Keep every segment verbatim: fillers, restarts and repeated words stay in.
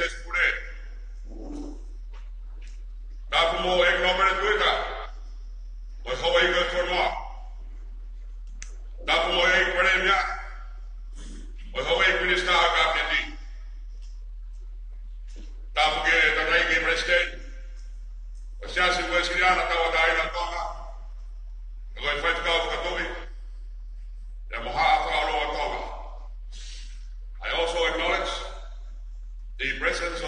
Pule. Tapu mo e Nōmele Tuʻi, mo e Houʻeiki ʻo e fonua. Tapu mo e Palēmia, mo e Houʻeiki Minisitā ʻo e Kapineti. Tapu ki he Tangataʻeiki Palesiteni ʻo e Siasi Uēsiliana Tauʻatāina ʻo Tonga, ʻa e Faifekau Fakatuʻi, ʻa e Mahaʻa Fakaʻotua ʻo Tonga. I also acknowledge the presence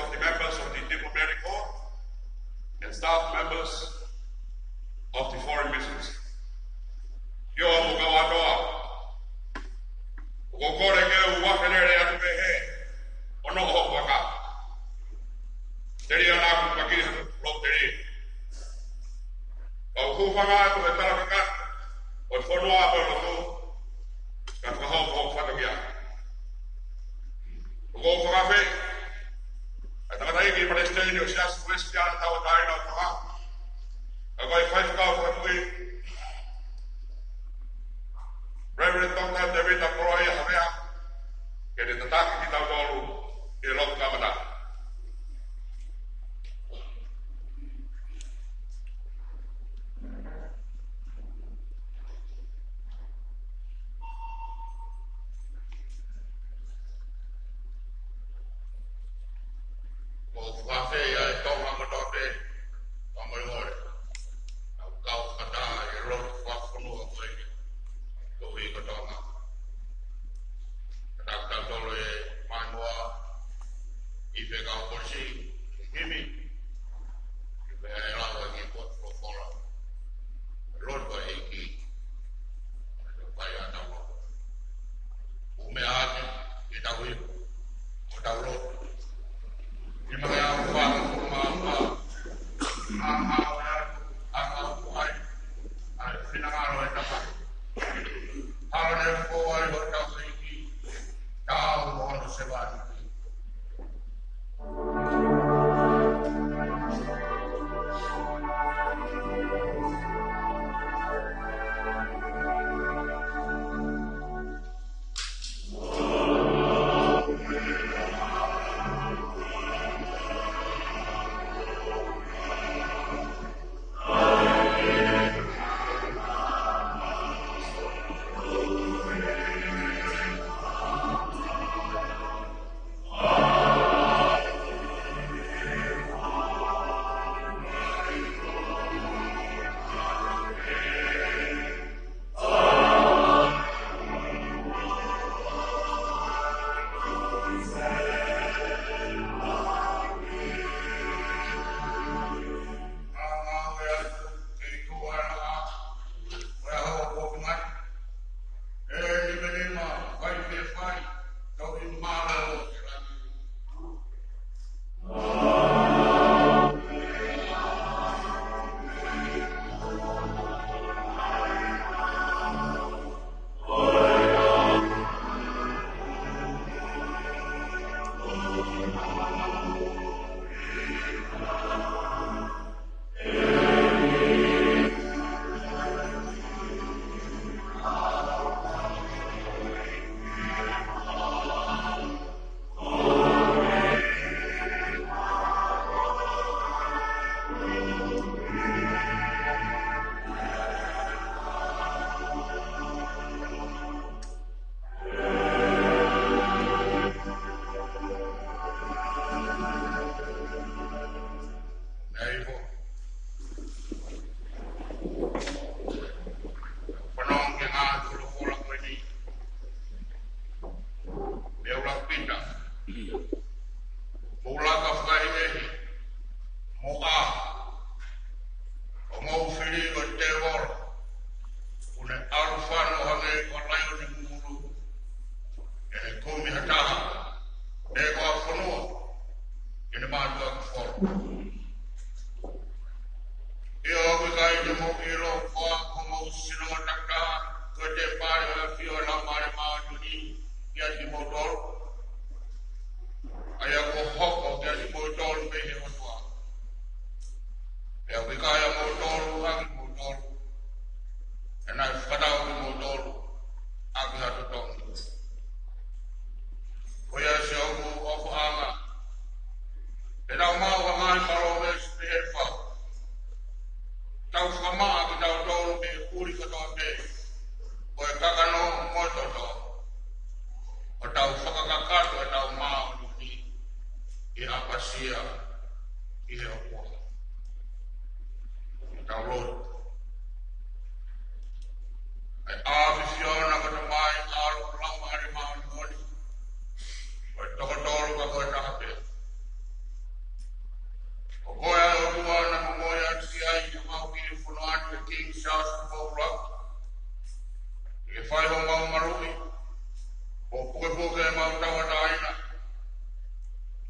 ʻo pukepuke ʻemau tauʻatāina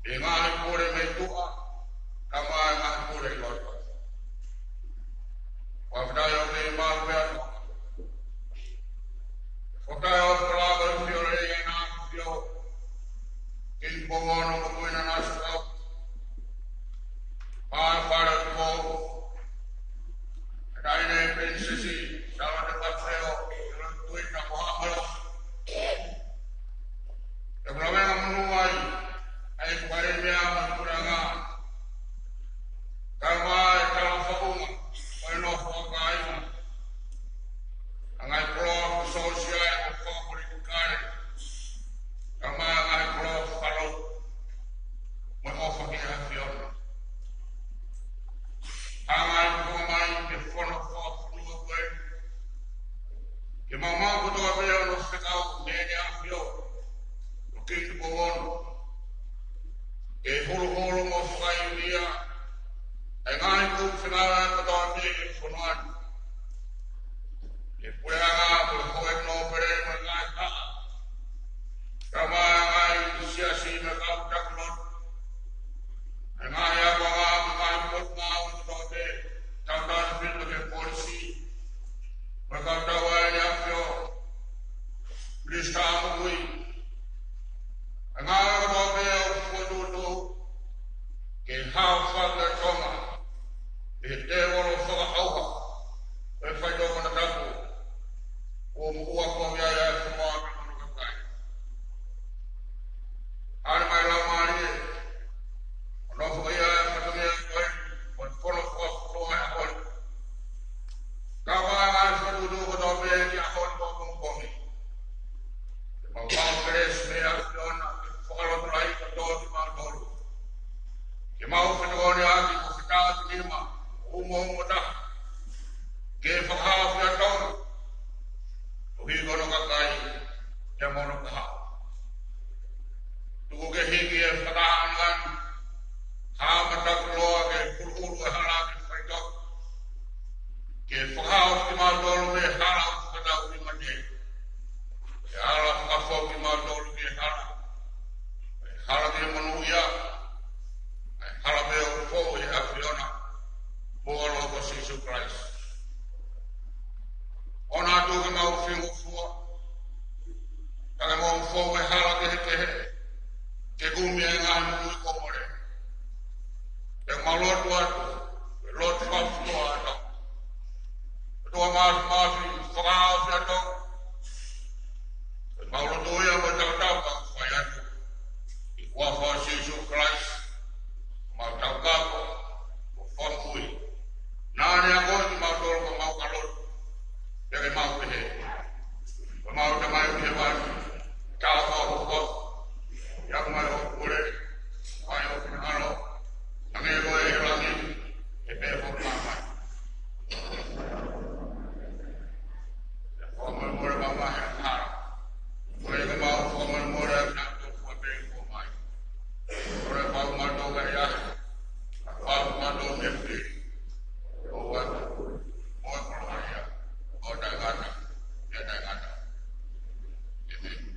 ʻi he ngaahi pule mei tuʻa, kae ʻumaʻā e ngaahi pule ʻi loto. Fakafetaʻi ʻoku kei malu pē ʻa e ʻOtua. Fakafetaʻi ʻoku fakaʻapaʻapa ʻa e ʻAfio lelei ʻa e ʻAfio, Kingi Tupou Ono mo Kuini Nanasipauʻu, Pāpā Tupou, Taʻahine Pilinisesi Sālote Mafeo, ʻi loto Tuʻi, Tapuhamo. ʻE kula mea monū ai ʻa e Palēmia mo e puleʻanga, kae ʻumaʻā e kau faʻunga ʻo e nofo fakakāinga, ʻa e ngaahi koloa fakasōsiale mo fakapolitikale, kae ʻumaʻā e ngaahi koloa fakalotu mo e ʻofa ki he ʻAfiona. Hanga ʻe he Tuʻi mai ki he fono fakafonua ko eni, ke mau maʻu kotoa pē hono fekau mei he ʻAfio, ʻo Kingi Tupou Ono, ke huluhulu mo fakaivia ʻa e ngaahi kupu fengāueʻanga kotoa pē ʻi he fonua ni. ʻE puleʻanga, puleʻanga nōpele mo e ngaahi haʻa, kae ʻumaʻā e ngaahi siasi mo e kau taki lotu, ʻa e ngaahi akoʻanga mo e ngaahi potungāue kotoa pē, tautautefito ki he polisi mo e kau tauʻatāina ʻa e ʻAfio, Minisitā Moʻui, ʻa e ngaahi kotoa pē ʻoku fokotuʻutuʻu ke hao fakatonga ʻe he tēvolo fakaʻauha ʻo e faitoʻo konatapu, ʻo moʻua kovi ai ʻa e fonua mo hono kakai. Haʻele mai Laumālie ʻo nofo ʻi he fatongia ko eni, mo e fono fakafonua ʻo e ʻaho ni, kae ʻumaʻā e ngaahi fokotuʻutuʻu kotoa pē ki he ʻaho ni mo e pongipongi. Ke mau maʻu kelesi mei he ʻAfiona ke fakalotolahiʻi kotoa kimautolu, ke mau fetokoniʻaki mo fetaʻaki nima ʻo umo mo taha, ke fakahaofi ʻa Tonga, koeʻuhi ko hono kakai pea mo hono kahaʻu. Tuku ke hiki e fakatahaʻanga ni ha matakuloa ke huluhulu e hala ki he faitoʻo, ke fakahaofi kimautolu mei he hala ʻoku fakatau ki he mate, ke hala fakafoki kimautolu ki he hala, ʻa e hala ki he monūʻia, ʻa e hala pē ʻoku fou ʻi he ʻAfiona mo e ʻAlo ko Sīsū Kalaisi. ʻOua naʻa tuku ke mau fingofua, ka ke mau fou he hala kehekehe ke kumi e ngaahi moʻui kuo mole. Pea mau lotu atu, lotu fakafonua atu. ʻOtua Māfimafi, fakahaofi ʻa Tonga. Ko ʻemau lotu ia mo e tautapa ʻoku fai atu ʻi he huafa ʻo Sīsū Kalaisi, ko homau Taukapo mo e Fakamoʻui. Naʻa ne akoʻi kimautolu ke mau ka lotu, pea ke mau pehē: Ko ʻemau Tamai ʻoku ʻi hēvani, taukapoʻoua, ʻi ai homau pule, fai ho finangalo, hangē ko ia ʻi he langi, ʻo hangē pē ʻi māmani. Fakamolemole maʻamautolu he hala, hangē ko ʻemau fakamolemole ʻa kinautolu ʻoku fai pehē kiate kimautolu. Kole pau mautolu ke ʻiate koe, pau mautolu mei he fili, ʻoua, mo e koloalia, ʻo taʻengata pea taʻengata. ʻĒmeni.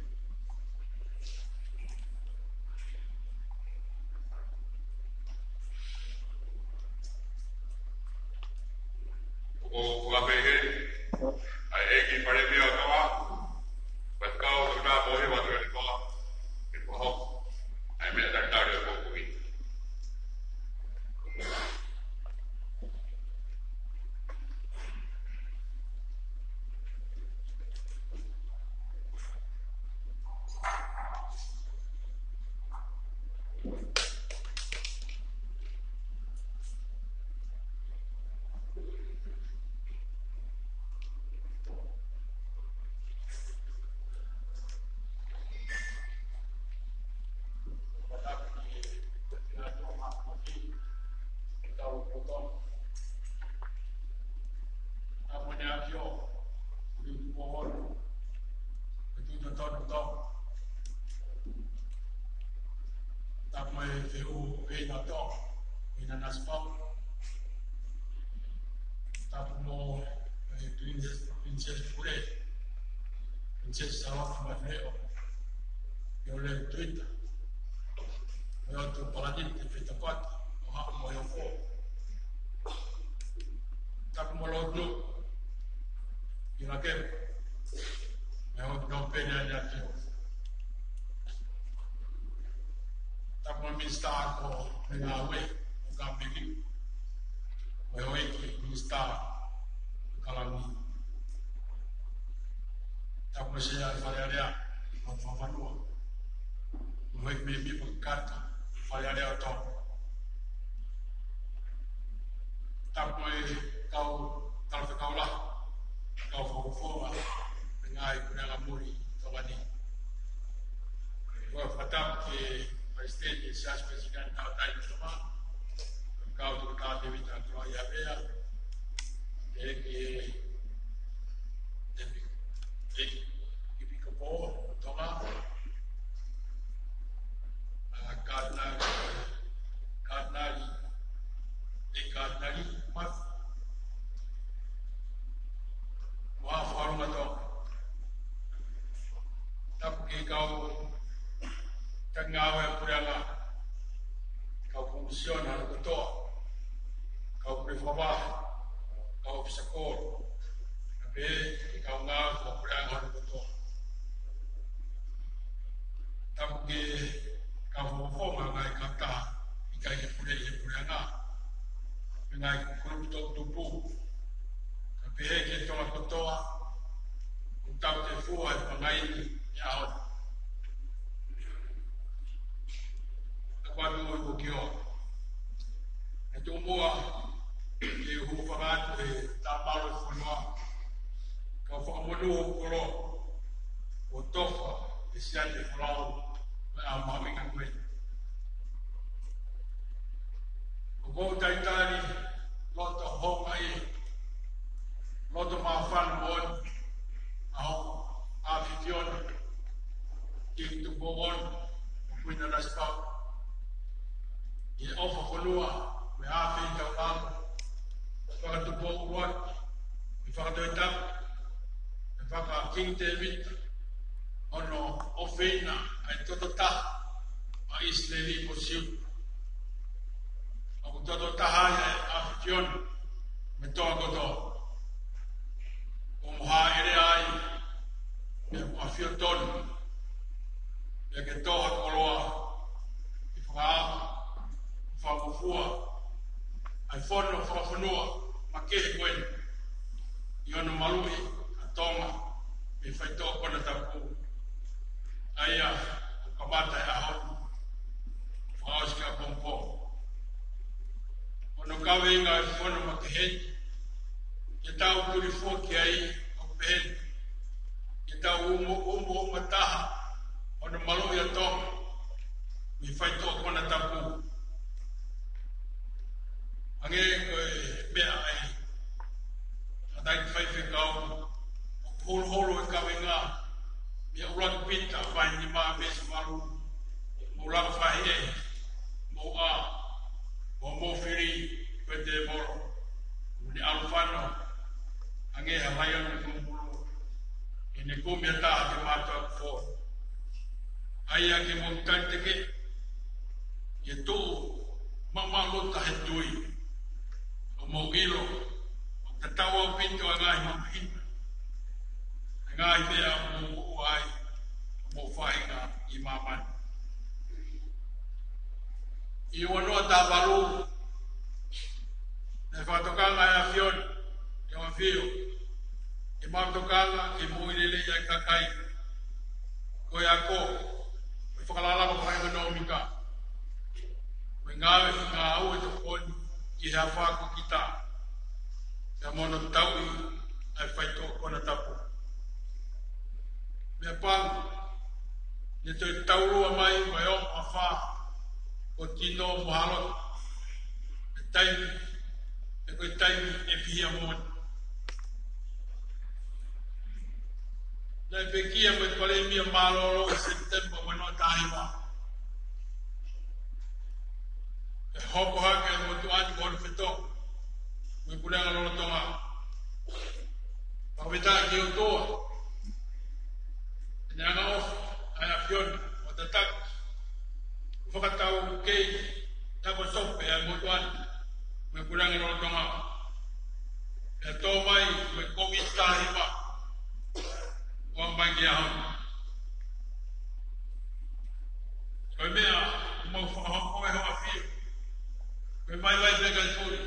ʻOku ou fakapehē ʻa e ʻEiki Palēmia ʻo Tonga, Faifekau Toketā Pōhiva Tuʻitonga, ke fakahoko ʻa e meʻa talitali ʻo e pongipongi ni. Tapu mo e ʻAfio, Kuini Tupou Ono, ʻo e Tuʻi Totonu ʻo Tonga. Tapu mo e Feʻunga ʻo Tonga, Kuini Nanasipauʻu. Tapu mo e Pilinisesi, Pilinisesi Pule. Princess Salote Mafeo, ʻi he leo Tuita, ʻo e ʻOtu Palanite Fetapaki, ʻo haʻu mo e ofo. Tapu mo Lord Nuku, ʻi Lakepa, mo e ʻOtu Nōpele ʻa e Ati o. Tapu mo e Minisitā ko e Ngāue ʻo Kāmeli, mo e Houʻeiki Minisitā Kalauni. Tapu mo e Sea Fale Alea ʻo Fakafanua, mo e Houʻeiki Mēmipa Kata Fale Alea ʻo Tonga. Tapu mo e kau talafekau lahi, kau fakafofonga, mo e ngaahi puleʻanga muli ʻo Tonga ni. Ko e fakatapu ki he Palesiteni ʻo e Siasi Uēsiliana Tauʻatāina ʻo Tonga, kau Toketā Tēvita Tuʻiʻavea, ʻEiki, ʻEpi-, ʻEpi-, ʻEpikopō ʻo Tonga, ʻa Katinali, Katinali, ʻEiki Katinali Mafi, mo e Fakalunga Tonga. Tapu ki he kau taki ngāue ʻa e puleʻanga, kau komisiona hono kotoa, kau pule fakavahe, kau ʻōfisa kolo, kae pehē ki he kau ngāue fakapuleʻanga hono kotoa. Tapu ki he kau fakafofonga ʻo e ngaahi kautaha ʻikai ke puleʻi ʻe he puleʻanga, mo e ngaahi kulupu toʻutupu, kae pehē ki he Tonga kotoa, ʻoku tau tefua he pangai ni he ʻaho ni. Tapu atu ʻo i ko kio. ʻE tuʻu muʻa ke u hūfanga atu he tāmalo ʻo e fonua, kau fakamonū hoku koloa, ʻo tofa ʻe Siate Folau, mo e ʻaho mahuʻinga ko eni. ʻOku ou talitali loto houngaʻia, loto māfana moʻoni, ʻa hoku ʻAfifio, Kingi Tupou Ono, Kuini Nanasipauʻu, ʻi he ʻofa fonua, mo e ʻafeitaulalo, fakatupou ʻuluaki, mo e fakatoʻetapu, mo e faka-Kingi Tēvita, hono ʻofeina ʻa e toto taha ʻa ʻIsileli mo Siuta. ʻOku toto taha ia ʻa e ʻAfifio mei Tonga kotoa. ʻOku mo hāʻele ai, pea mo ʻafio tonu, pea ke tō ha koloa, ke fakaava, fakangofua ʻa e fono fakafonua makehe ko eni, ʻi hono maluʻi ʻa Tonga mei he faitoʻo konatapu, ʻa ia ʻoku kamata he ʻaho ni, fakaʻosi ki ʻapongipongi. Hono kaveinga ʻo e fono makehe ni, ke tau tulifua ki ai, ʻoku pehē ni: Ke tau umu, umu, umu taha hono maluʻi ʻa Tonga mei he faitoʻo konatapu. Hangē ko e meʻa ʻa e tangataʻeiki faifekau, ʻoku holoholo e kaveinga mei he ʻUluaki Pita vahe nima veesi valu: Mou laka fakaʻehiʻehi, mou ʻā, ʻo mou fili, ko e tēvolo ʻoku ne ʻalu fano hangē ha laione kumu pulu, ʻi heʻene kumi ha taha ke mātuʻaki fō. ʻA ia ke mou taliteke, ke tuʻu maʻumaʻuluta he tui, ʻo mou ʻilo ʻoku tatau ʻaupito ʻa e ngaahi mamahina, ʻa e ngaahi meʻa ʻoku mou moʻua ai, ʻo mou faʻahinga ʻi māmani. ʻI he ua noa taha valu, naʻe fakatokanga ʻa e ʻAfiona, ʻe ʻAfio, ke mau tokanga ki he moʻui lelei ʻa e kakai, ko e ako, ko e fakalakalaka fakaʻekonōmika, ko e ngāue fakangāue tokoni ki he afā ko kita, pea mo hono tauʻi ʻa e faitoʻo konatapu. Meʻapango, ne toe taulua mai mo e ongo afā, ko Tino mo Haloto, he taimi, he ko e taimi ʻe fiha moʻoni. Naʻe pekia mo e Palēmia mālōlō ʻi Sepitema ua noa taha hiva, ʻe hoko hake ʻa e motuʻa ni ko hono fetongi mo e puleʻanga lolotonga. Fakafetaʻi ki he ʻOtua. ʻAfiona, ʻo tataki, ʻo fakataukei, takosope ʻa e motuʻa ni, mo e puleʻanga lolotonga. ʻE tō mai, mo e Kōviti taha hiva, ʻo aʻu mai ki he ʻaho ni. Ko e meʻa, ʻoku mau fakahoko ʻe hoʻo ʻAfio, ko e vaivai pē kae tuli.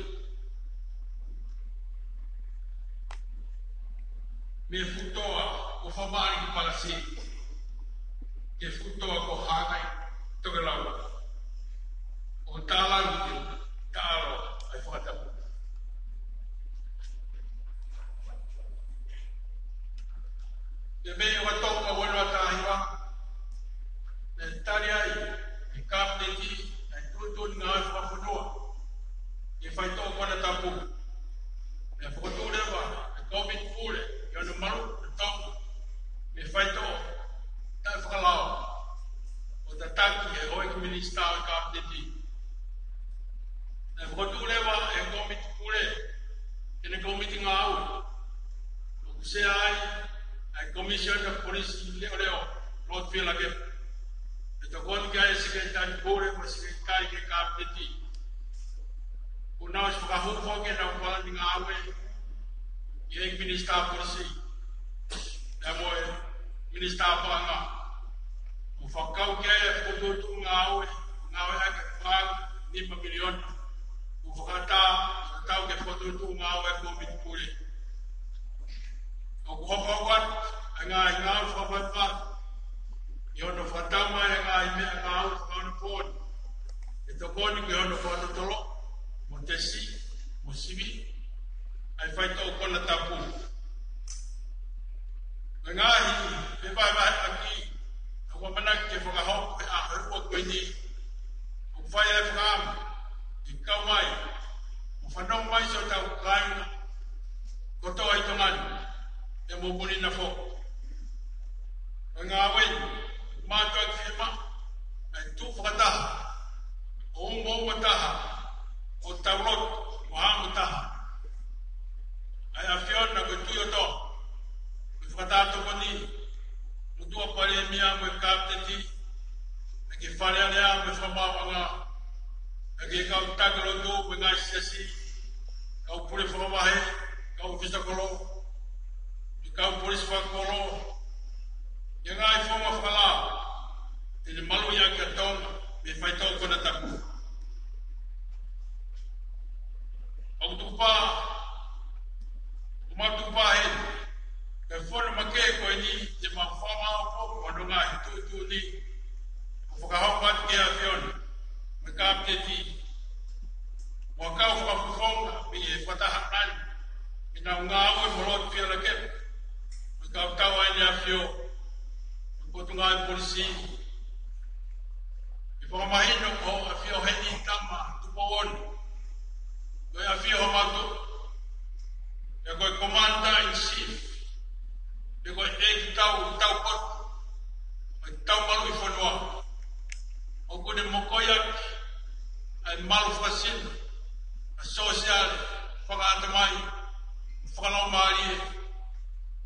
Mei he fuʻu toa ʻo Fakamāʻaliʻali ki Palasi, ki he fuʻu toa ko Hāngai, Tokelau. ʻO tālanga ki he taʻalo ʻa e fakatapu. Pea mei he ʻaho toko ua noa taha hiva, naʻe tali ai ʻe he Kapineti ʻa e tuʻutuʻuni ngāue fakafonua ki he faitoʻo konatapu. Naʻe fokotuʻu leva ʻa e Kōmiti Pule ʻi hono maluʻi ʻa Tonga mei he faitoʻo taʻefakalao, ʻo tataki ʻe he Houʻeiki Minisitā ʻo e Kapineti. Naʻe fokotuʻu leva ʻe he Kōmiti Pule ʻene kōmiti ngāue, ʻoku sea ai ʻa e Komisiona Polisi Leʻoleʻo, Lord Fielakepa. ʻE tokoni ki ai ʻa e Sekelitali Pule mo e Sekelitali ki he Kapineti. ʻOku nau ʻosi fakahū foki ʻenau palani ngāue ki he Minisitā Polisi, pea mo e Minisitā Paʻanga. ʻOku fakakau ki ai ʻa e fokotuʻutuʻu ngāue, ngāue ʻaki e paʻanga nima miliona. ʻOku fakaʻatā, tatau ki he fokotuʻutuʻu ngāue ʻa e Kōmiti Pule. ʻOku hokohoko atu ʻa e ngaahi ngāue fakavaivai ʻi hono fakatau mai ʻa e ngaahi meʻangāue fakaonopooni, ʻe tokoni ki hono fakatotolo, mo tesi, mo sivi ʻa e faitoʻo konatapu. Ko e ngaahi fevahevaheʻaki ʻoku ʻamanaki ke fakahoko he ʻaho ʻe ua ko eni, ʻoku fai ai e fakaʻamu ke kau mai mo fanongo mai siʻotau kāinga kotoa ʻi Tonga ni, pea mo muli na foki. Ko e ngāue ni, mātuʻaki fiemaʻu ʻa e tuʻu fakataha, ʻo umauma taha, ʻo tauloto mo haʻamo taha. ʻA e ʻAfiona ko e Tuʻi ʻo Tonga, ko e Fakatātokoni, Motuʻa Palēmia mo e Kapineti, ʻa e Fale Alea mo e Fakamaauʻanga, ʻa e kau taki lotu mo e ngaahi siasi, kau pule fakavahe, kau ʻōfisa kolo, mo e kau polisi fakakolo, ʻa e ngaahi founga fakalao te ne maluʻi ʻaki ʻa Tonga mei he faitoʻo konatapu. ʻOku tuku pā, ʻoku mau tuku pā heni, ko e fono makehe ko eni te mau fakamaʻopoʻopo hono ngaahi tuʻutuʻuni ʻoku fakahoko atu ki he ʻAfiona mo e Kapineti, mo e kau fakafofonga mei he fakatahaʻanga ni, ʻenau ngāue mo Lord Fielakepa, mo e kau tauʻi ʻEne ʻAfio, mo e Potungāue Polisi. ʻE fakamahino ko e ʻAfio Heni Tama Tupou Ono, ko e ʻAfio Haʻamotu, ʻa ia ko e Commander in Chief, ʻa ia ko e ʻEiki Tau, Taupotu, ko e Tau Maluʻi Fonua. ʻOku ne mokoiʻaki ʻa e malu fakasino, ʻa e sōsiale, fakaʻatamai, fakalaumālie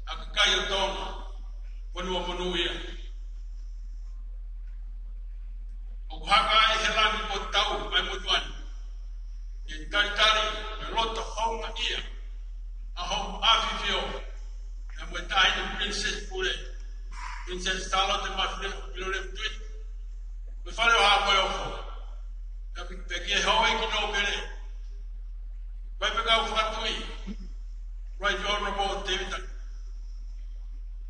ʻa e kakai ʻo Tonga, fonua monūʻia. ʻOku haka ai he langi ko e tau ʻa e motuʻa ni, ke talitali mo e loto houngaʻia ʻa homau ʻAfifio, ʻa ia mo e Taʻahine Princess Pule, Princess Sālote Mafileʻo Pilolevu Tuʻi, mo e Fale ʻo Haʻa Moheofo, pea ki, pea ki he Houʻeiki Nōpele, Faifekau Fakatuʻi, Right Honourable Tevita,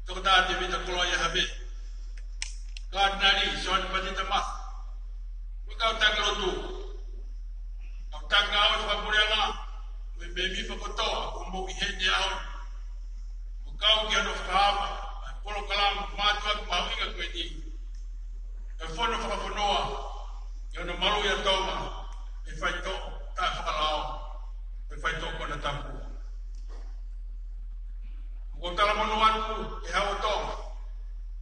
Toketā Tevita Koloaʻia Havea, Katinali Sione Pateta Mathe, mo e kau taki lotu, kau taki ngāue fakapuleʻanga, mo e mēmipa kotoa kuo mou ʻi heni he ʻaho ni, ʻo kau ki hono fakaava ʻa e polokalama mātuʻaki mahuʻinga ko eni, ʻa e fono fakafonua, ʻi hono maluʻi ʻa Tonga mei he faitoʻo taʻefakalao, mei he faitoʻo konatapu. ʻOku ou talamonū atu ki he Hau ʻo Tonga,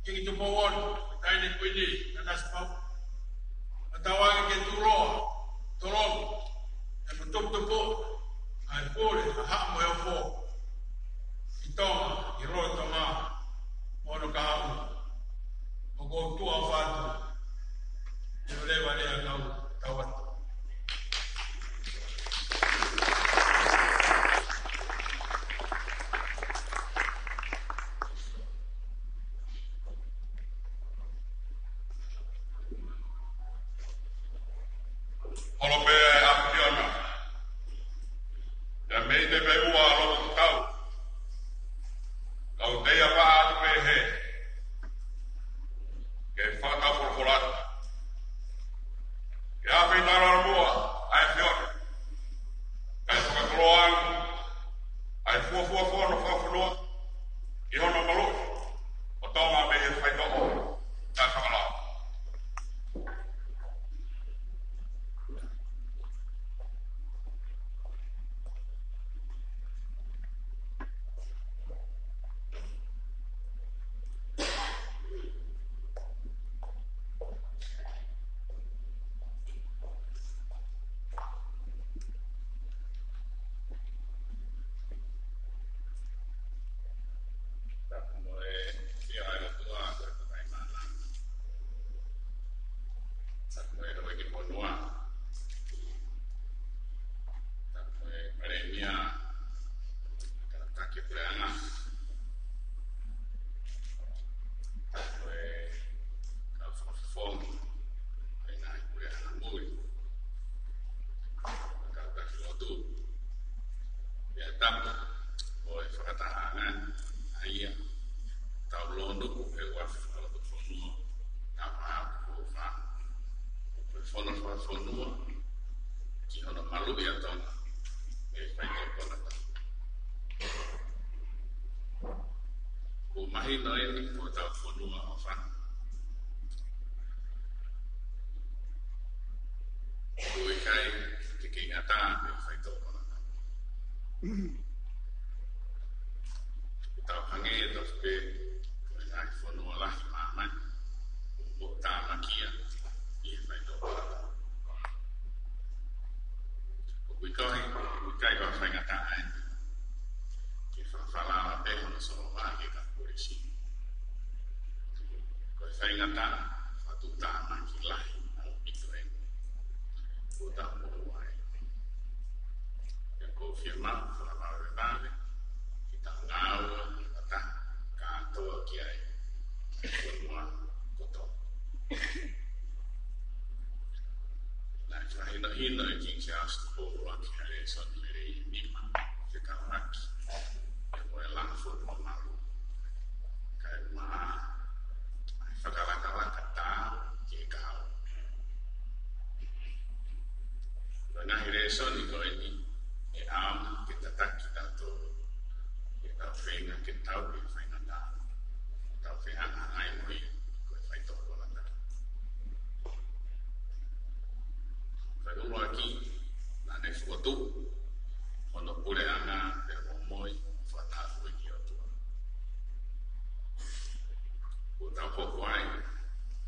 Kingi Tupou Ono, Taʻahine Kuini Nanasipauʻu, ʻa e tauʻaki ke tuʻuloa, tolonga, ʻa e mo tuputupu ʻa e pule ʻa Haʻa Moheofo ʻi Tonga, ʻi he lolotonga ʻo hono kahaʻu. ʻOku ou tuʻa ʻE fakatau folofola atu. ʻE ʻafeʻi talu ʻa e ʻOtua ʻa e ʻAfiona, kae fakakoloa ange ʻa e fuofua fono fakafonua ʻi hono maluʻi ʻo Tonga mei he faitoʻo taʻefakalao. Tapu mo e ʻafio ʻa e ʻOtua, ko e Tamai Māʻoniʻoni. Tapu mo e houʻeiki fonua. Tapu mo e Palēmia, kau taki puleʻanga. Tapu mo e kau fakafofonga ʻo e ngaahi puleʻanga muli. Kau taki lotu. Pea tapu mo e fakatahaʻanga ʻa ia ʻoku tau lōnuku he uafu fakalotofonua, tau haʻu ko fa. Ko e fono fakafonua ki hono maluʻi ʻa Tonga mei he faitoʻo konatapu. Kuo mahino eni ko hotau fonua ʻofa. ʻOku ʻikai te ke ngata mei he faitoʻo konatapu. ʻOku tau hangē tofu pē ko e ngaahi fonua lahi ʻo māmani, ʻoku moʻutāmakia ʻi he faitoʻo konatapu. ʻOku ʻikai, ʻoku ʻikai ko ha faingataʻa eni ke fakafalala pē hono solova ki he kau polisi. Ko e faingataʻa fakatuʻutāmaki lahi ʻaupito eni kuo tau moʻua ai. Pea ʻoku ou fiemaʻu fakavavevave ke tau ngāue fakataha kātoa ki ai, ʻa e fonua kotoa. Naʻe fakahinohino ʻe Kingi Siaosi Tupou ʻUluaki ha lēsoni lelei ʻe nima ke tau ʻaki, ʻa e moʻui ʻa e fonua malu. Kae ʻumaʻā ʻa e fakalakalaka taau ki he kahaʻu. Ko e ngaahi lēsoni ko eni ʻe ʻaonga ke tataki kitautolu ke tau feinga ke tauhi e faingataʻa, tau fehangahangai mo ia ko e faitoʻo konatapu. Ko e ʻuluaki, naʻa ne fokotuʻu hono puleʻanga pea mo homou fakataha foki ki he ʻOtua. Kuo tau hoko ai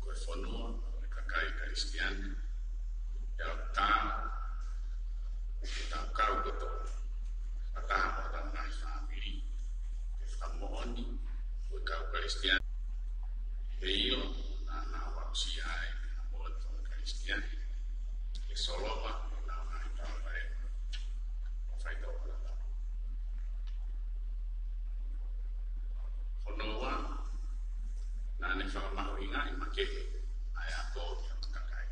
ko e fonua ʻo e kakai Kalisitiane, pea ʻoku tau, ʻoku tau kau kotoa, fakataha mo hotau ngaahi fāmili, ke fakamoʻoni ko e kau Kalisitiane. He ʻio, naʻa nau aʻusia ai ʻa e moʻoni faka-Kalisitiane ke solova ʻenau ngaahi palopalema ʻo e faitoʻo konatapu. Hono ua, naʻa ne fakamahuʻingaʻi makehe ʻa e ako ki hono kakai,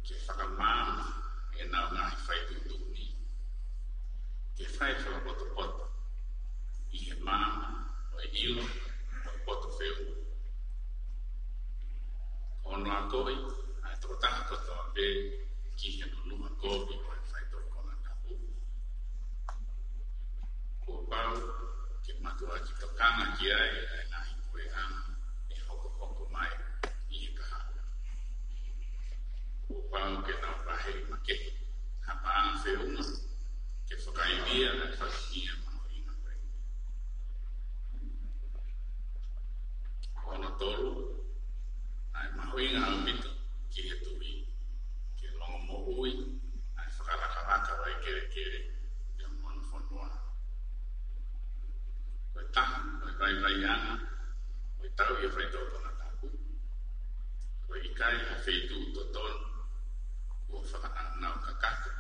ke fakamaama ʻenau ngaahi faituʻutuʻuni, ke fai fakapotopoto ʻi he maama ʻo e ʻilo ʻo e poto feʻunga. Ko hono akoʻi ʻa e tokotaha kotoa pē ki he nunuʻa kovi ʻo e faitoʻo konatapu, kuo pau ke mātuʻaki tokanga ki ai ʻa e ngaahi puleʻanga ʻe hokohoko mai ʻi he kahaʻu. Kuo pau ke nau vaheʻi makehe ha paʻanga feʻunga ke fakaivia ʻa e fatongia mahuʻinga ko eni. Ko hono tolu, naʻe mahuʻinga ʻaupito ki he tuʻi ke longomoʻui ʻa e fakalakalaka vai kelekele ʻi hono fonua. Ko e taha ʻo e vaivaiʻanga ʻo e tauhi ʻo e faitoʻo konatapu, ko e ʻikai ha feituʻu totonu kuo fakanaunau kakato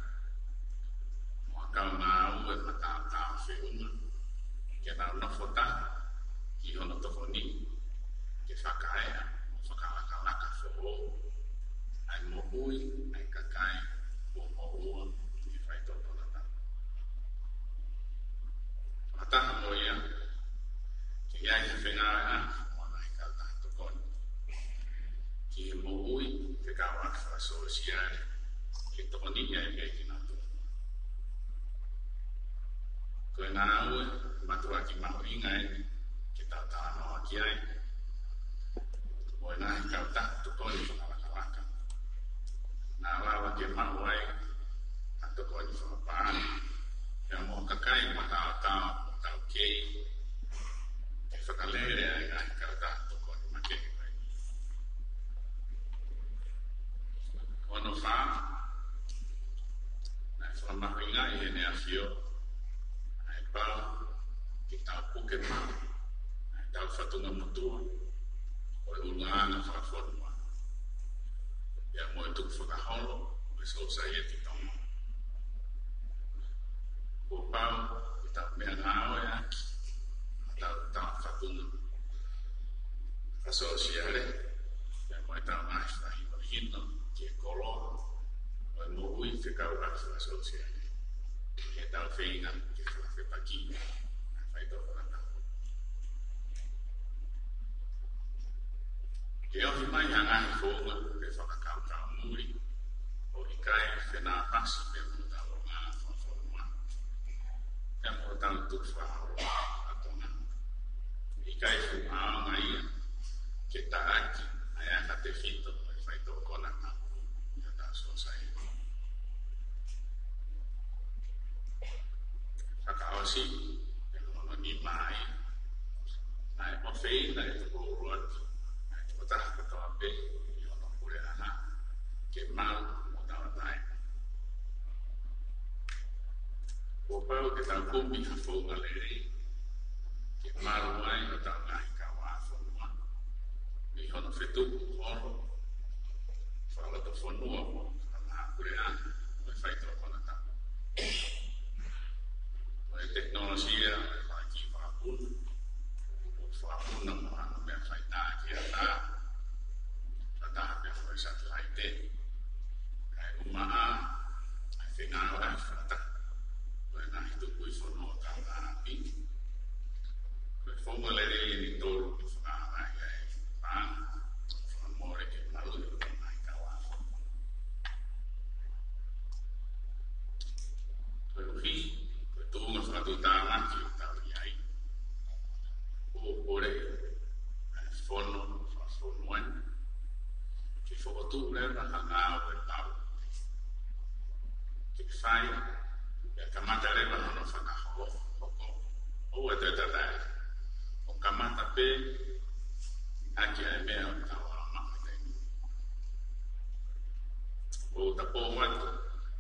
mo ha kau ngāue mataotao feʻunga ke nau nofo taha ki hono tokoni ke fakaeʻa mo fakalakalaka foʻou ʻa e moʻui ʻa e kakai kuo moʻua ʻi he faitoʻo konatapu. Fakataha mo ia, ke ʻi ai ha fengāueʻaki mo ha ngaahi kautaha tokoni sōsiale, ke tokoniʻi ai pē kinautolu. Ko e ngāue mātuʻaki mahuʻinga eni ke tau talanoa ki ai. Mo e ngaahi kautaha tokoni fakalakalaka. Naʻa lava ke maʻu ai ha tokoni fakapaʻanga. Pea mo e kakai mo tautau, mo taukei, ke fakalele ai e ngaahi kautaha tokoni makehe ko eni. Hono fā, naʻe fakamahuʻingaʻi ʻe Heʻene ʻAfio ʻa e pau ke tau puke maʻu ʻa ʻetau fatunga motuʻa ʻo e ʻulungaanga fakafonua, pea mo e tukufakaholo ʻo e sōsaieti Tonga. Kuo pau ke tau meʻangāueʻaki ʻetau, ʻetau fatunga fakasōsiale, pea mo ʻetau ngaahi fakahinohino ki he koloa ʻo e moʻui fekauʻaki fakasōsiale, ke tau feinga ke fakafepakiʻi ʻa e faitoʻo konatapu. Ke ohi mai ha ngaahi founga pe fakakaukau muli ʻoku ʻikai fenāpasi pea mo ʻetau ʻulungaanga fakafonua, pea mo ʻetau tukufakaholo ʻa Tonga. ʻIkai fuʻu ʻaonga ia ke taʻaki ʻa e aka tefito ʻo e faitoʻo konatapu ʻi hotau sōsaieti. Fakaʻosi, pea mo hono nima ia, naʻe ʻofeina ʻe he Tokouruaki ʻa e tokotaha kotoa pē ʻi hono puleʻanga ke malu mo tauʻatāina. Kuo pau ke tau kumi ha founga lelei ke malu ai hotau ngaahi kauʻāfonua mei hono fetuku holo fakalotofonua mo fakamahapuleʻanga ʻo e faitoʻo konatapu. Ko e tekinolosia ʻo e fakakiʻi vakapuna, ʻoku fakapuna mo hano meʻa faitā ki ʻatā, fakataha pea mo e satelaite, kae ʻumaʻā ʻa e fengāueʻaki fakataha ʻo e ngaahi tukui fonua ʻo e kaungāʻapi. Ko e founga lelei eni ʻe tolu ke fakaʻaongaʻi ai e paʻanga, fakamole ke maluʻi hotau ngaahi kauʻāfonua. Koeʻuhi ko e tuʻunga fakatuʻutāmaki ʻoku tau ʻi ai, ʻoku poleʻi ʻa e fono fakafonua ni ke fokotuʻu leva ha ngāue pau ke fai, pea kamata leva hono fakahoko. ʻOua te tau taʻe, ʻo kamata pē ʻaki ʻa e meʻa ʻoku tau ʻalu maʻu he taimi ni. ʻOku tau pō atu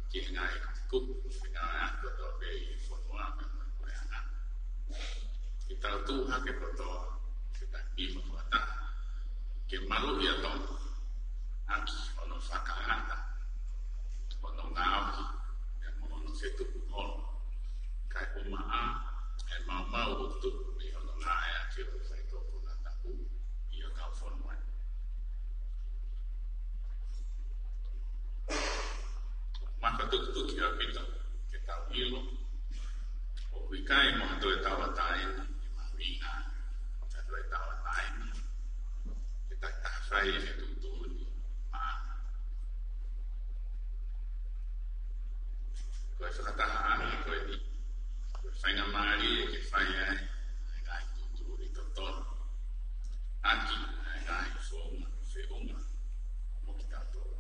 ki he ngaahi kupu fengāueʻaki kotoa pē ʻi he fonua pea mo e puleʻanga, ke tau tuʻu hake kotoa ke tau pima fakataha ke maluʻi ʻa Tonga ʻaki hono fakangata hono ngaohi pea mo hono fetuku holo, kae ʻumaʻā e maumau ʻoku tupu mei hono ngāueʻaki ʻo e faitoʻo konatapu ʻi hotau fonua ni. Mafatukutuki ʻaupito ke tau ʻilo ʻoku ʻikai mo ha toe tauʻatāina ʻe mahuʻinga, ha toe tauʻatāina ke takitaha fai e tuʻutuʻuni maʻa. Ko e fakatahaʻanga ko eni, ko e faingamālie ke fai ai e ngaahi tuʻutuʻuni totonu ʻaki e ngaahi founga feʻunga mo kitautolu.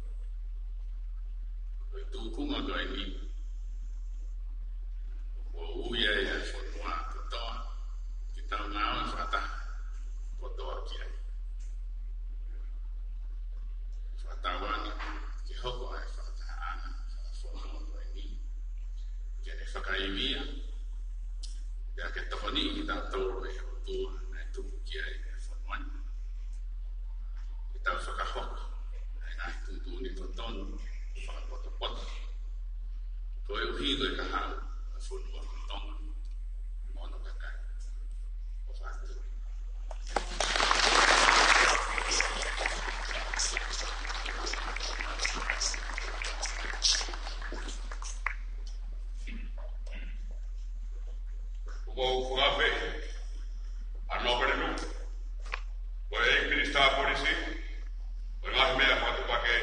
Ko e tūkunga ko eni, ʻoku ui ai ʻa e fonua kotoa ke tau ngāue fakataha kotoa ki ai. Fakatauange ke hoko ʻa e fakatahaʻanga fakafonua ko eni ke ne fakaivia, pea ke tokoniʻi kitautolu ʻe he ʻOtua naʻe tuku ki ai e fonua ni, ke tau fakahoko ʻa e ngaahi tuʻutuʻuni totonu fakapotopoto, koeʻuhi ko e kahaʻu ʻo e fonua ko Tonga mo hono kakai. ʻOfa atu. ʻOku ou fakaafeʻi ʻa Nōpele Nuku, ko e ʻEiki Minisitā Polisi, ko e ngaahi meʻa fakatuʻupakē,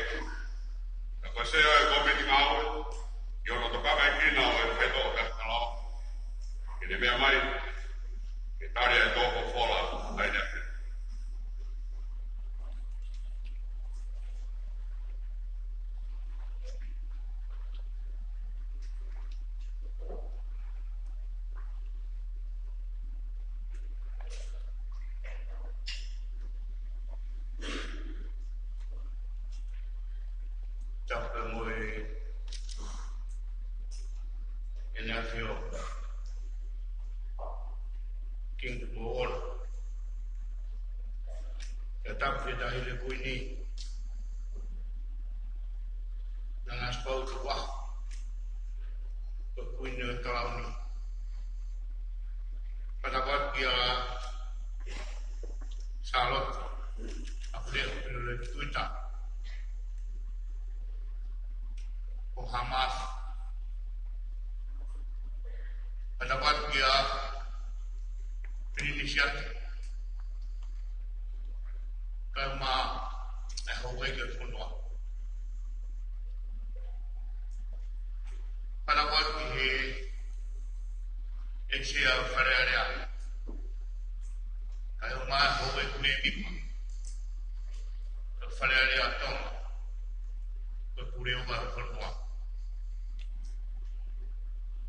Tapu ki he Taʻahine Kuini, Nanasipauʻu Tukuʻaho, ko e Kuini ʻo e Kalauni. Fakatapu atu kia Sālote ʻApilio Pinole Tuita, ko Hamas. Fakatapu atu kia Pilinisi Atu, kae ʻumaʻā e houʻeiki ʻo e fonua. Fakatapu atu ki he ʻEiki Sea ʻo e Fale Alea, kae ʻumaʻā e houʻeiki mēmipa ʻo e Fale Alea ʻo Tonga, ko e pule ʻo e fonua.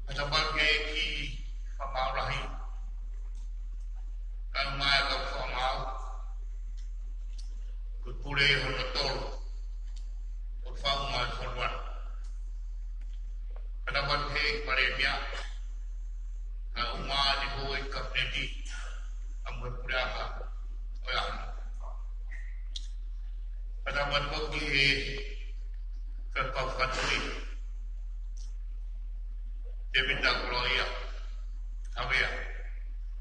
Fakatapu atu ki he ʻEiki Fakamaau Lahi, kae ʻumaʻā e kau fakamaau, ko e pule hono tolu ʻo e faʻunga ʻo e fonua. Fakatapu atu ki he ʻEiki Palēmia, kae ʻumaʻā e houʻeiki Kapineti, pea mo e puleʻanga ʻo e ʻaho ni. Fakatapu atu ki he Faifekau Fakatuʻi, Tēvita Koloaʻia Havea,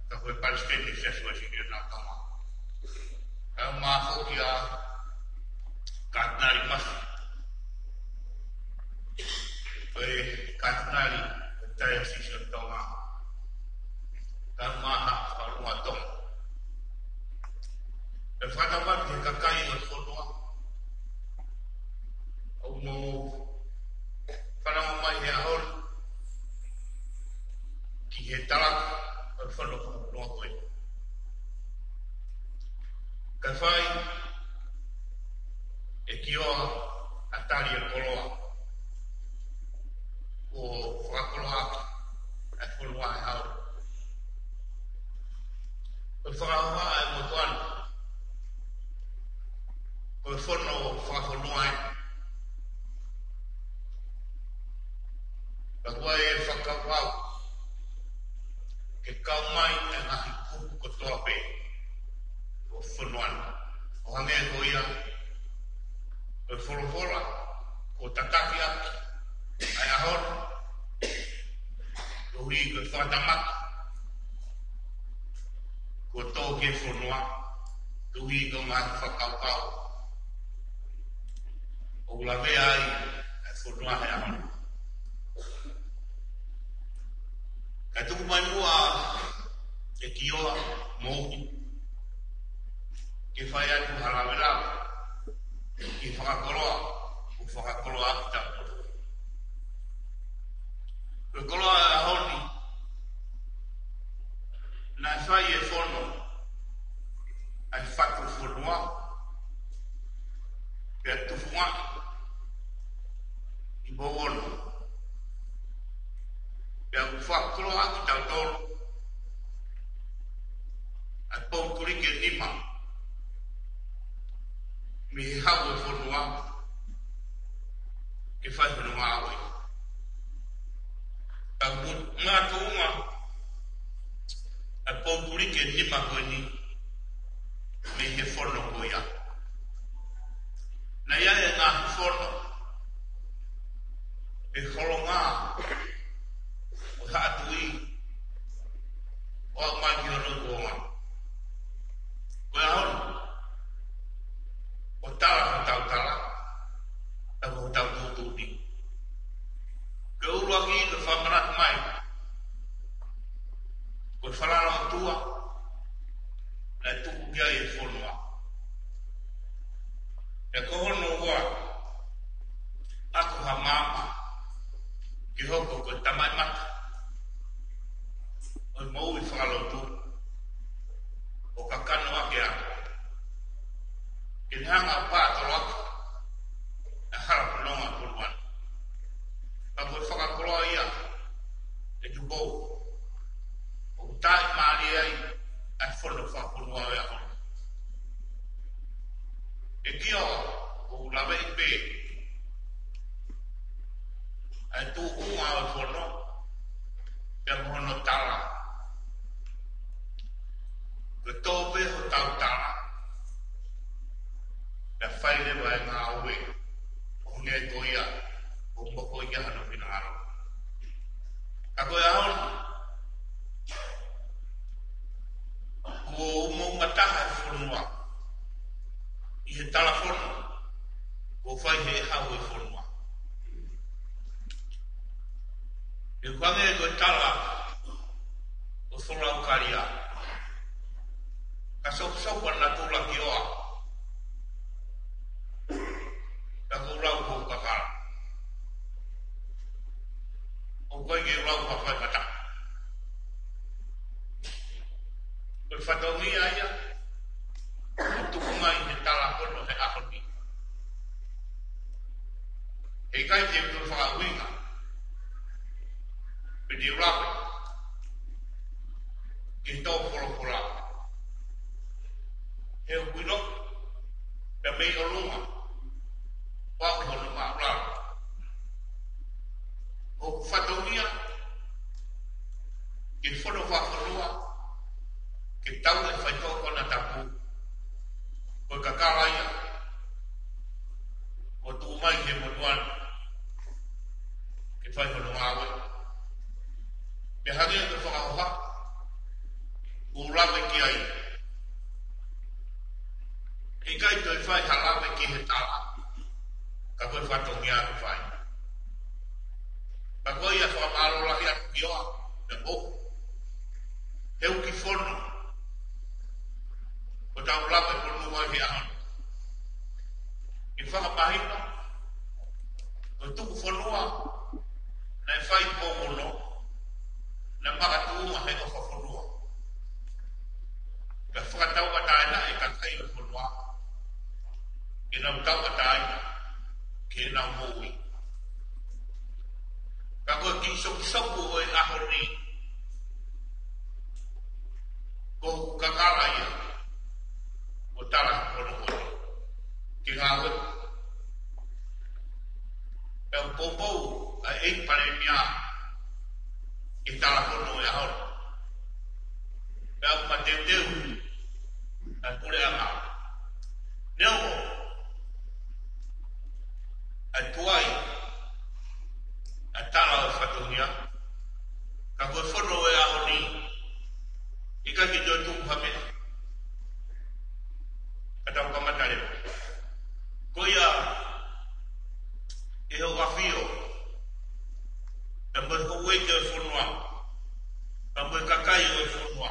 ka ko e Palesiteni ʻo e Siasi Uēsiliana ʻo Tonga. Kae ʻumaʻā foki ʻa Katinali Masi, ko e Katinali ʻo e Taiosisi ʻo Tonga, kae ʻumaʻā e Fakafofonga ʻo Tonga. Pea fakatapu atu ki he kakai ʻo e fonua ʻoku mou fanongo mai he ʻaho ni ki he talaki ʻo e fono fakafonua ko eni. Kae fai ʻe Kioa ʻa Tali ʻa e Koloa, ʻo fakakoloa ʻaki ʻa e fonua he ʻaho ni. Ko e fakahoha ʻa e motuʻa ni, ko e fono fakafonua eni. Ka ʻoku ʻi ai e fakakaukau ke kau mai e ngaahi kupu kotoa pē ʻo e fonua ni. ʻO hangē ko ia, ko e folofola kuo tataki ʻaki ʻa e ʻaho ni, koeʻuhi ko e fakatamaki kuo tō ki he fonua, koeʻuhi ko e ngaahi fakakaukau ʻoku lavea ai e fonua he ʻaho ni. Kae tuku mai muʻa ʻe Kioa mo au ke fai atu ha lavelave ki he fakakoloa kuo fakakoloa ʻaki kitautolu. Ko e koloa ʻo e ʻaho ni, naʻe fai e fono ʻa e Fatu Fonua, pea tufungaʻi ʻi Pouono. Pea ʻoku fakakoloa ʻaki kitautolu ʻa e pou tuliki ʻe nima mei he hau ʻo e fonua ke fai hono ngāue. Ka ʻoku makatuʻunga ʻa e pou tuliki ʻe nima ko eni mei he fono ko ia. Naʻe ʻi ai e ngaahi fono ʻi he holonga ʻo e haʻa tuʻi ʻo aʻu mai ki hono kuonga. Ko e ʻaho ni, ʻoku tala hotau tala, pea mo hotau tuʻutuʻuni. Ko e ʻuluaki, ko e fakamanatu mai ko e falala ʻOtua naʻe tuku ki ai e fonua. Pea ko hono ua, ako ha maama ke hoko ko e tamaimata ʻo e moʻui fakalotu, ʻo kakano ʻaki e ako, ke ne hanga ʻo paotoloaki ʻa e hala fononga ʻo e fonua ni. Ka ko e fakakoloa ia ʻe Tupou, ʻoku taʻimālie ai ʻa e fono fakafonua ʻo e ʻaho ni. ʻE Kioa, ʻoku laveʻi pē ʻa e tuʻunga ʻo e fono pea mo hono tala. Ko e tō pē hotau tala, ʻi he talafono kuo fai he ʻaho ʻo e fonua. ʻOku hangē ko e tala ʻo Folau Kalia. Ka sopusopu ʻa natula ki ʻoa. Ka ko e lau ko e kakala. ʻOku ʻikai ke lau ka fai mata. Ko e fatongia ia ʻoku tuku mai he talafono he ʻaho ni. He ʻikai te u toe fakaʻuhinga pe te u lave ki he tō folofola. He ʻoku ʻilo pē mei ʻolunga, pau hono māʻulalo. ʻOku fatongia ke fono fakafonua, ke tau e faitoʻo konatapu. Ko e kakala ia ʻoku tuʻu mai he motuʻa ni ke fai hono ngāue. Pea hangē ko e fakahoha ʻoku lave ki ai. ʻIkai toe fai ha lave ki he tala, ka ko e fatongia ke fai. Ka ko ia fakamālō lahi atu ki ʻoa, pea ko e ʻuhinga ki he fono ʻoku tau lave ki ai he ʻaho ni. Ke fakamahino, ko e tuku fonua naʻe fai ko hono, naʻe makatuʻunga he ʻofa fonua. Ka fakatauʻatāina e kakai ʻo e fonua, ke nau tauʻatāina ke nau moʻui. Ka ko e kiʻi sopusopu ʻo e ʻaho ni, ko e kakala ia ʻoku tala hono hono ke ngāue. Pea ʻoku poupou ʻa e ʻEiki Palēmia ʻi he talafono ʻo e ʻaho ni. Pea ʻoku mateuteu ʻa e puleʻanga. Neongo ʻa e tuai ʻa e tala ʻo e fatongia, ka ko e fono ʻo e ʻaho ni, ʻikai ke toe tuku ha meʻa. Ka tau kamata leva. Ko ia ʻe hoʻo ʻafio, pea mo e houʻeiki ʻo e fonua, pea mo e kakai ʻo e fonua.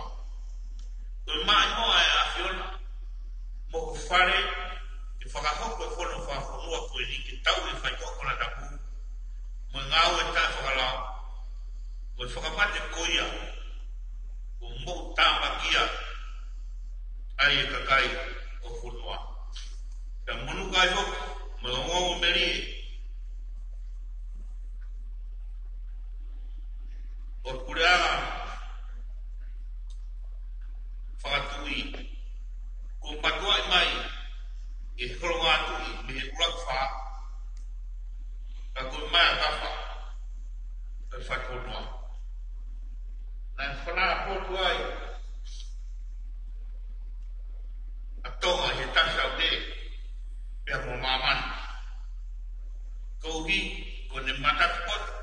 Ko e maʻimoa ʻa e ʻAfiona, mo hoʻo fale, ke fakahoko e fono fakafonua ko eni ke tau e faitoʻo konatapu, mo e ngāue taʻefakalao, mo e fakamate ko ia, ʻoku mou tāmakia ai e kakai ʻo e fonua. Pea monū ai foki, mo e ongoongo melie ʻo e puleʻanga fakatuʻi, kuo mātuʻaki mai e holo ngātuʻi mei he ʻUluaki Fā, ka ko e maʻa fā ʻo e fakafonua. Naʻe fana potu ai ʻa Tonga he tasi ʻaho ni, pea mo māmani. Koeʻuhi ko ʻene mataki poto,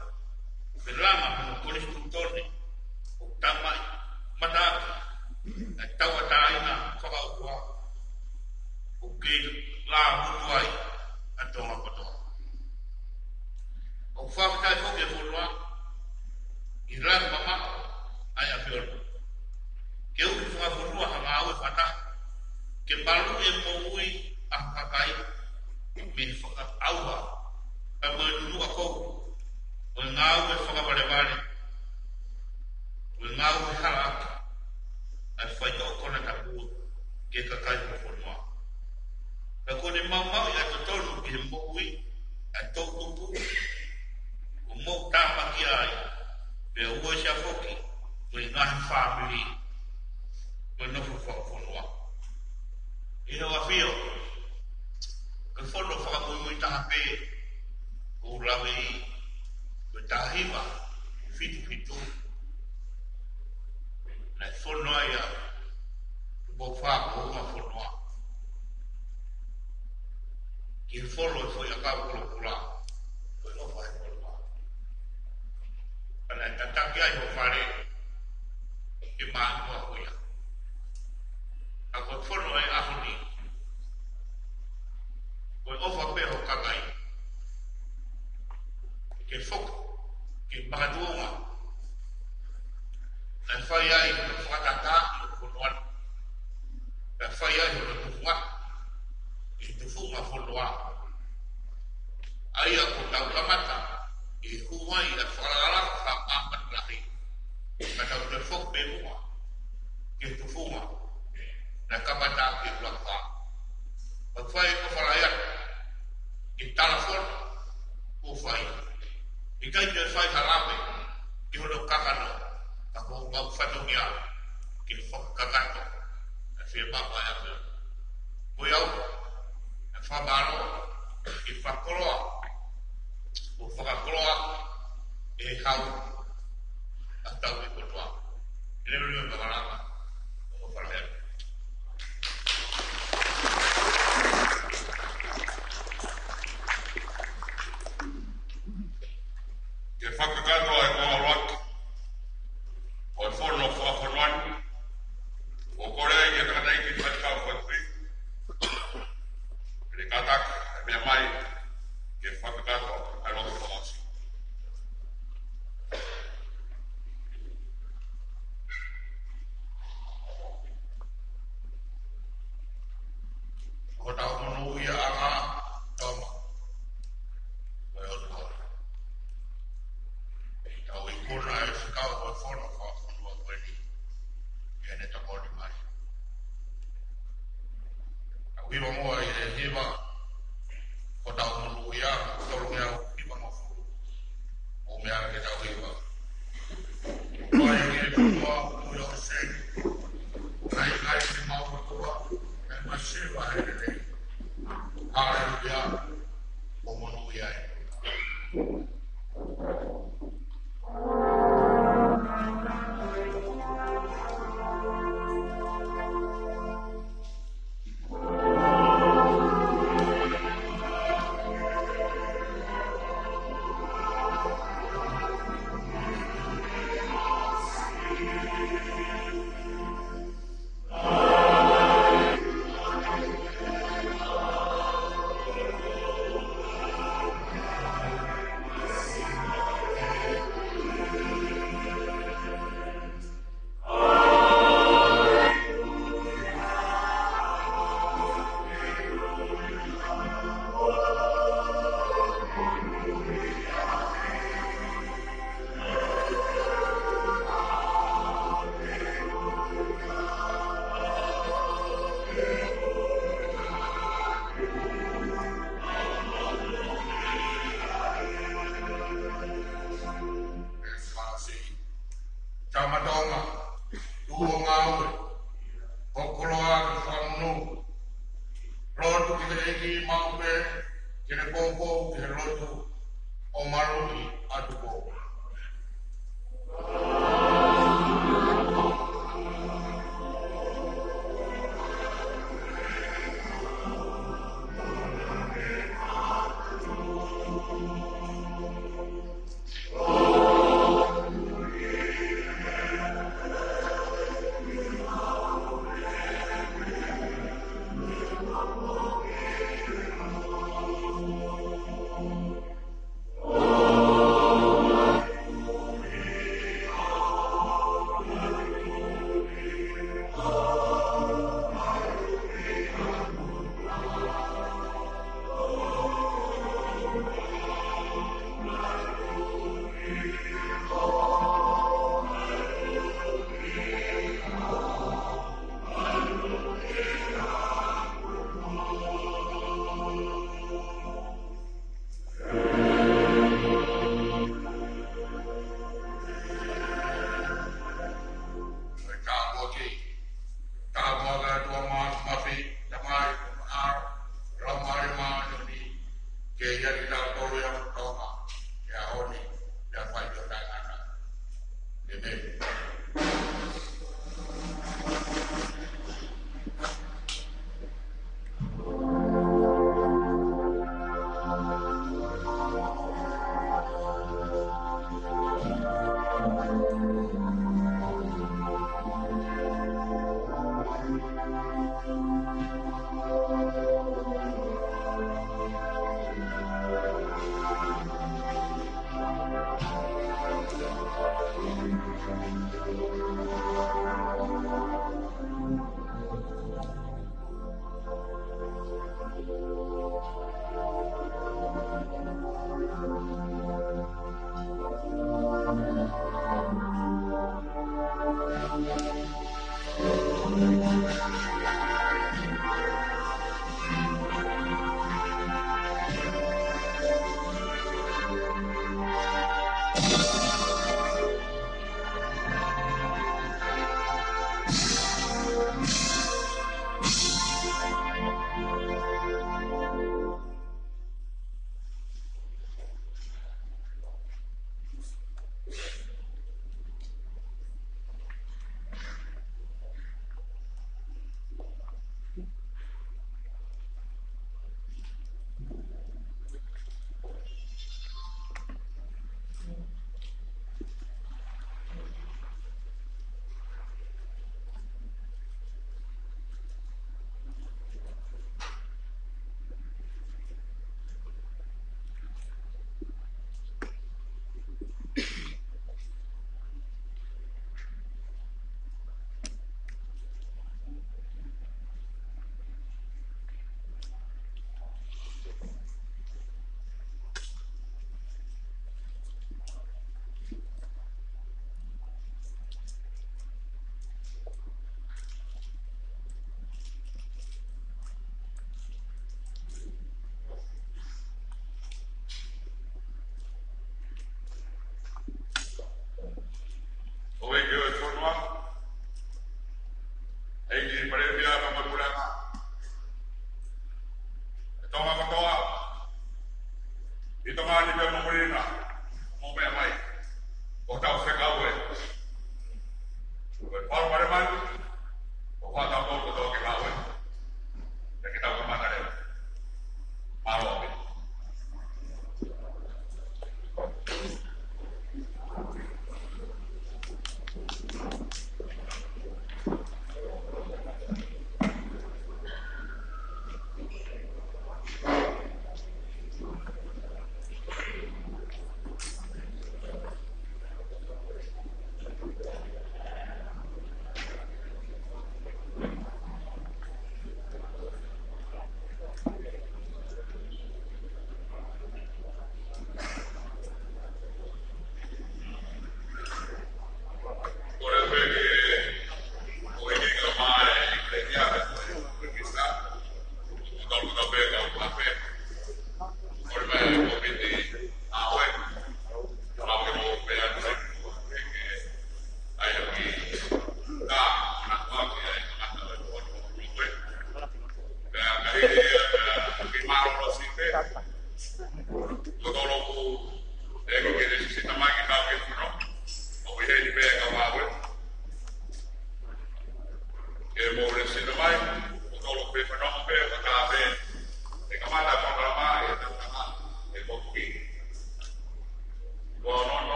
pea langa hono konisitūtone, ʻo tau mai, mataki, ʻa e tauʻatāina fakaʻotua, ʻoku kei lāmutu ai ʻa Tonga kotoa. ʻOku fakafetaʻi foki e fonua, ʻi he langa mamaʻo ʻa e ʻAfiona. Ke ui fakafonua ha ngāue fakataha, ke maluʻi e moʻui ʻa e kakai, mei he fakaʻauha, pea mo e nunuʻa kou, mo e ngāue fakavalevale, mo e ngāue halaʻaki, ʻa e faitoʻo konatapu ki he kakai ʻo e fonua. Ka ko ʻene maumauʻi ʻa e totonu ki he moʻui ʻa e toʻutupu, ʻoku mou tāmakia ai, pea uesia foki mo e ngaahi fāmili, mo e nofo fakafonua. ʻI hoʻo ʻafio, ko e fono fakamuimui taha pē ʻoku ou laveʻi, ko e taha hiva fitu fitu. Naʻe fono ai ʻa Tupou Fā ko e ongo fonua ki he folo e foʻi ʻakau kolokula, ko e ʻofa he fonua. Pea naʻe tataki ai hoʻo fale ke maʻimoa ko ia. Ka ko e fono ʻo e ʻaho ni, ʻOfa pē ho kakai ke foki ki he makatuʻunga naʻe fai ai hono fakatataaʻi ʻo e fonua ni, pea fai ai hono tufunga ʻi he tufunga fonua. ʻA ia kuo tau kamata ʻi he hū mai ʻa e fakalakalaka fakamāmani lahi, ka tau toe foki pē muʻa ki he tufunga naʻe kamata ʻaki e ʻuluaki fā. Mau fai ʻofa lahi atu ki he talafono kuo fai. ʻIkai ke fai ha lave ki hono kakano, ka ko e ngaahi fatongia ke fakakakato ʻa e fiemaʻu ʻa e ʻAfiona. Ko ia au, ʻa e fakamālō ki he fakakoloa, kuo fakakoloa ʻe he hau ʻa hotau kiʻi kotoa. Ke lelei e makalama, ʻofa lahi atu. Ke fakakakato ʻa e konga ʻuluaki ʻo e fono fakafonua ni, ʻoku ou kole ai ki he tangataʻeiki faifekau ko ē, ke ne kātaki ʻo meʻa mai ke fakakakato ʻa e lotu fakaʻosi. Ko hotau monūʻia ʻanga, Tama, ko e ʻOtua. Tau ikuna e fekau ʻo e fono fakafonua ko eni ʻi heʻene tokoni mai. Tau hiva muʻa ʻi he hiva, ko hotau monūʻia, tolungeau hivangofulu. ʻO meʻa ke tau hiva. Ko e ke mua ʻo e ʻōseni, kae ʻikai ke mau matua, kae masiva he lelei. Haleluia. ʻO monūʻia ē. Tama Tonga, tuʻu ʻo ngāue, hoko loa ke fakamonū. Lotu ki he ʻEiki maʻu pē, ke ne poupou ki he lotu ʻo maluʻi atu pō.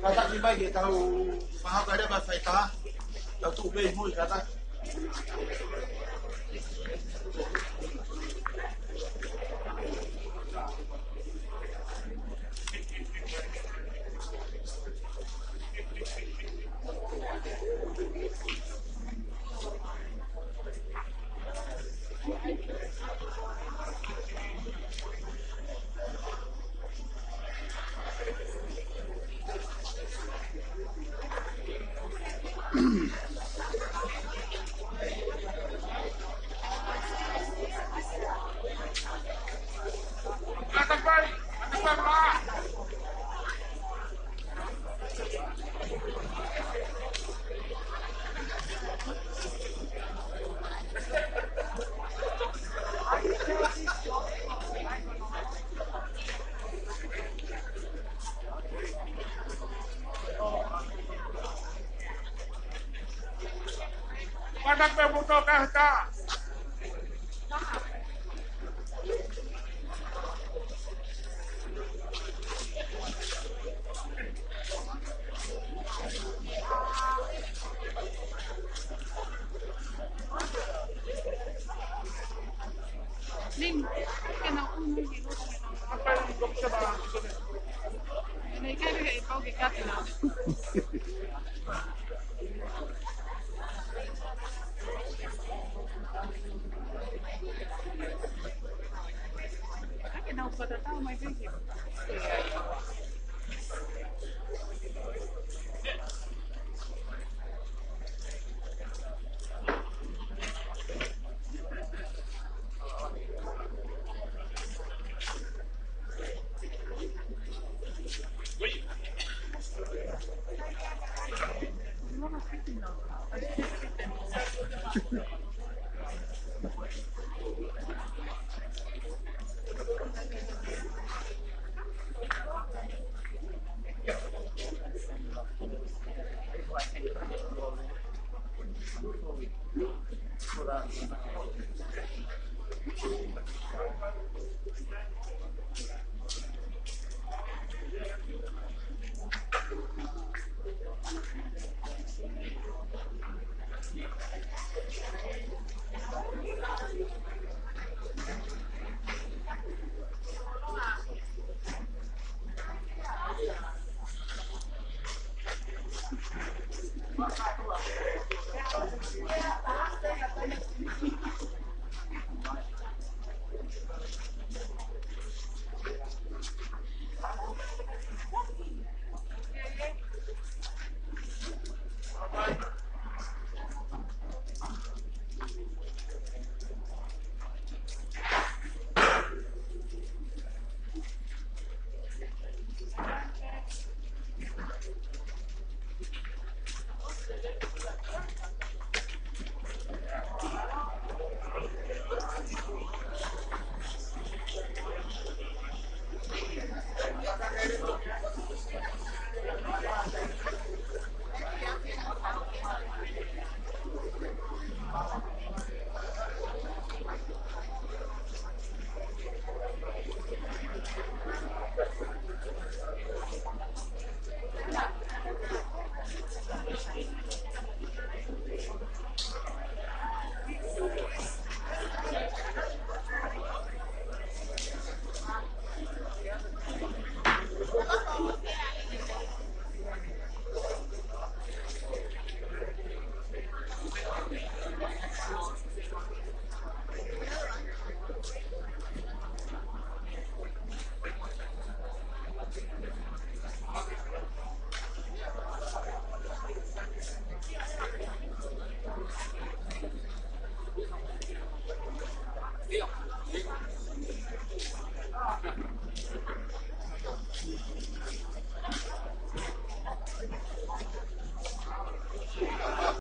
Kātaki mai ke tau mahalo ka leva faita. Tau tuʻu pē mui kātaki. Kaka pē mo tō kahta. Lim, ke na unu ki loto ke na. Apa yang kau bisa bahas? Ini kan dia pau ke kati na.